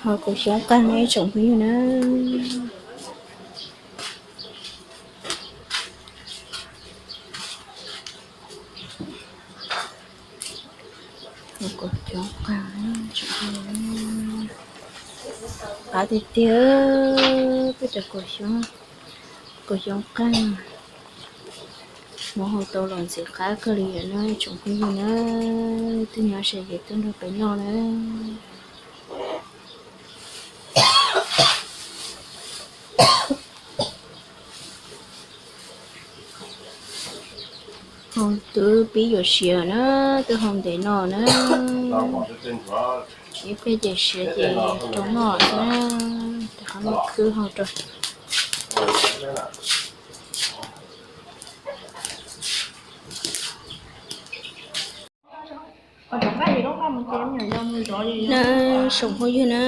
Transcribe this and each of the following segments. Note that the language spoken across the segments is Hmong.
Ho kaus xyoob qeeg no ib tsoom phooj ywg na. Kaus xyoob qeeg, qab tiag tiag, peb cov kaus xyoob, kaus xyoob qeeg. Muab hau tau los ntxim qab kawg li lawm na tsoom phooj ywg na. Twb nyob ze ces tuaj nrog peb noj na. Hau twb pib yuav siav na, twb hau ntev no na. Ib pliag ces siav ces rau noj xwb na. Rov qab muab khwb hau rau. Na, tsoom phooj ywg na,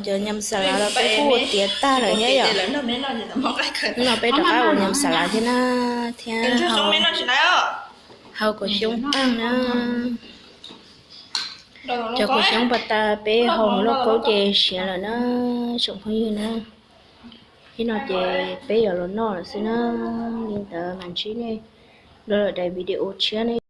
cov nyam xas lav los peb kuj ua tiav tag lawm thiab yom. Hnub no peb rov qab ua nyam xas lav thiab na, thiab hau kaus xyoob qeeg na. Cov kaus xyoob pas tas peb hau hauv lauj kaub ces siav lawm na, tsoom phooj ywg na. Ib no ces peb yuav los noj lawm xwb na. Li ntawd mam ntsib nej rau lwm daim video tshiab ne.